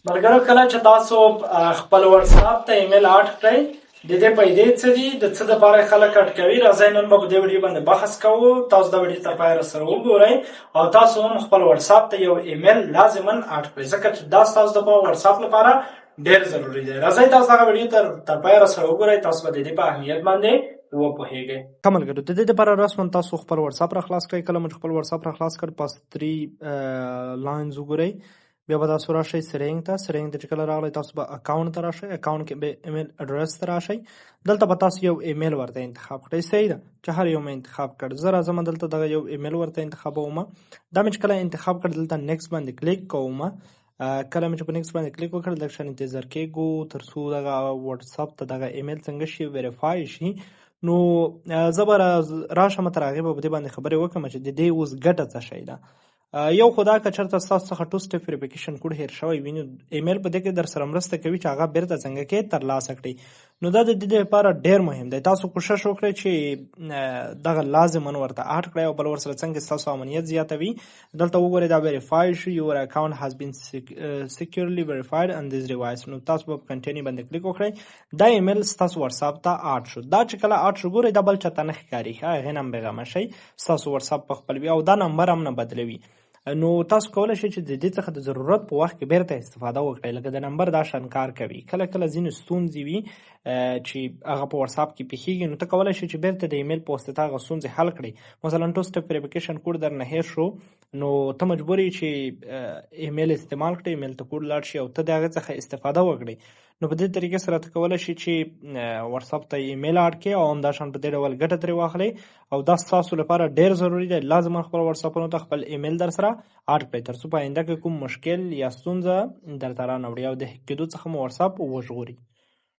ملګرو، کله چې تاسو خپل واتساپ ته ایمیل add کړئ، د دې پیدې څه دي، د څه لپاره خلک add کوي؟ راځئ، نن به په دې ویډیو باندې بحث کوو. تاسو دا ویډیو تر پایه سره وګورئ او تاسو هم خپل واتساپ ته یو ایمیل لازما add کړئ، ځکه چې دا ستاسو د واتساپ لپاره ډیر ضروري دی. راځئ، تاسو دغه ویډیو تر پایه سره وګورئ، تاسو به د دې په اهمیت باندې وپوهیږئ. ښه ملګرو، د دې لپاره رسما تاسو خپل واتساپ را خلاص کړئ. کله مو چې خپل واتساپ را خلاص کړ، پس 3 lines وګورئ. بیا به تاسو راشئ setting ته. Setting ته چې کله راغلی، تاسو به account ته راشئ. Account کې به email address ته راشئ. دلته به تاسو یو ایمیل ورته انتخاب کړئ. صحیح ده، چې هر یو مې انتخاب کړ، زه راځم دلته دغه یو ایمیل ورته انتخابوم. دا مې چې کله انتخاب کړ، دلته next باندې کلیک کوم. کله مې چې په next باندې کلیک وکړ، لږ شان انتظار کېږو تر څو دغه واتساپ ته دغه ایمیل څنګه شي، verify شي. نو زه به راشم، تر هغې به په دې باندې خبرې وکړم چې د دې اوس ګټه څه شی ده. یو خو دا که چېرته ستاسو څخه two step verification code هېر شوی وي، نو ایمیل په دې کې در سره مرسته کوي چې هغه بیرته څنګه کې ترلاسه کړئ. نو دا د دې لپاره ډېر مهم دی. تاسو کوشش وکړئ چې دغه لازما ورته add کړئ او بل ورسره څنګه ستاسو امنیت زیاتوي. دلته وګورئ، دا verify شو، "Your account has been securely verified on this device." نو تاسو به په continue باندې کلیک وکړئ. دا ایمیل ستاسو واتساپ ته add شو. دا چې کله add شو، ګورئ، دا بل چاته نه ښکاري. ښه، هغې نه هم بېغمه شئ، ستاسو واتساپ په خپل وي او دا نمبر هم نه بدلوي. نو تاسو کولی شئ چې د دې څخه د ضرورت په وخت کې بیرته استفاده وکړئ. لکه د نمبر دا شان کار کوي. کله کله ځینې ستونزې وي چې هغه په واتساپ کې پیښیږي، نو ته کولی شې چې بیرته د ایمیل په واسطه هغه ستونزې حل کړې. مثلا two step verification code درنه هېر شو، نو ته مجبور یې چې ایمیل استعمال کړې، ایمیل ته کوډ لاړ شي او ته د هغې څخه استفاده وکړې. نو په دې طریقې سره ته کولی شې چې واتساپ ته ایمیل add کړې او همداشان په دې ډول ګټه ترې واخلې او دا ستاسو لپاره ډیر ضروري دی. لازما خپل واتساپونو ته خپل ایمیل در سره add کړئ، تر څو په آینده کې کوم مشکل یا ستونزه درته رانه وړي او د hack کېدو څخه مو واتساپ وژغوري.